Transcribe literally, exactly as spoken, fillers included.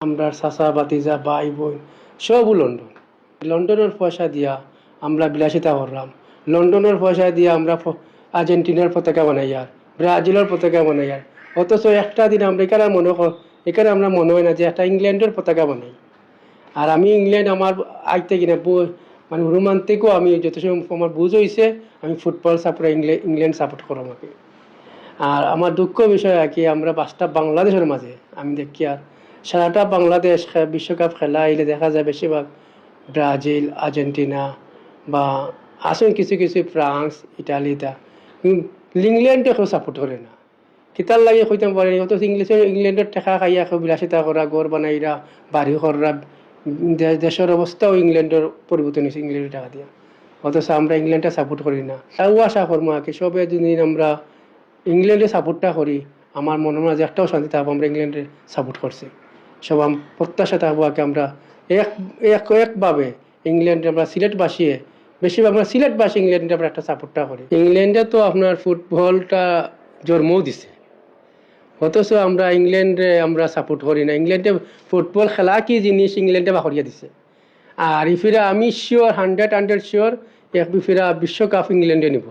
আমরার চাচা, ভাতিজা, ভাই, বইন সবউ লন্ডন। লন্ডনর পয়সা দিয়া আমরা বিলাসিতা কররাম, লন্ডনর পয়সা দিয়া আমরা ফ-, আর্জেন্টিনার পতাকা বানাইয়ার, ব্রাজিলর পতাকা বানাইয়ার। অথচ একটা দিন আমরা ইখান মনো কর, ইখান আমরা মনো অয় না যে একটা ইংল্যান্ডর পতাকা বানাই। আর আমি ইংল্যান্ড আমার আইতে কিনা বু-, মানে রোমান্টিকও আমি যত সময় আমার বুঝ অইছে, আমি ফুটবল সাপোর্ট, ইংল্যান্ড সাপোর্ট কররাম আর কি। আর আমার দুঃখ বিষয় আর কি, আমরা বাস্তব বাংলাদেশর মাঝে আমি দেখিয়ার সারাটা বাংলাদেশ খে-, বিশ্বকাপ খেলা আইলে দেখা যায় বেশিরভাগ ব্রাজিল, আর্জেন্টিনা বা আছইন কিছু কিছু ফ্রান্স, ইটালি তা, উম, ইংল্যান্ডে কেউ সাপোর্ট করে না। কিতার লাগি কইতাম পারি না, অথচ ইংলিশে, ইংল্যান্ডর টেকা খাইয়া কেউ বিলাসিতা করা, ঘর বানাইরা, বাড়ি কররা, উম, দে-, দেশর অবস্থাও ইংল্যান্ডর পরিবর্তন অইছে ইংল্যান্ডর টেকা দিয়া। অথচ আমরা ইংল্যান্ডটা সাপোর্ট করি না। তাও আশা করমু আর কি, সবে যদি আমরা ইংল্যান্ডে সাপোর্টটা করি, আমার মনর মাঝে একটাও শান্তি থাকবো, আমরা ইংল্যান্ডে সাপোর্ট করছি। সব আম-, প্রত্যাশা থাকবো আর কি, আমরা এক, এক, একভাবে ইংল্যান্ডে আমরা সিলেটবাসী, বেশিরভাগ আমরা সিলেটবাসী ইংল্যান্ডে আমরা একটা সাপোর্টটা করি। ইংল্যান্ডে তো আপনার ফুটবলটা জন্মও দিছে, অথচ আমরা ইংল্যান্ডে আমরা সাপোর্ট করি না। ইংল্যান্ডে ফুটবল খেলা কি জিনিস ইংল্যান্ডে বার করিয়া দিছে। আর ইফিরা আমি শিওর, হান্ড্রেড হান্ড্রেড শিওর, এক ইফিরা বিশ্বকাপ ইংল্যান্ডে নিব।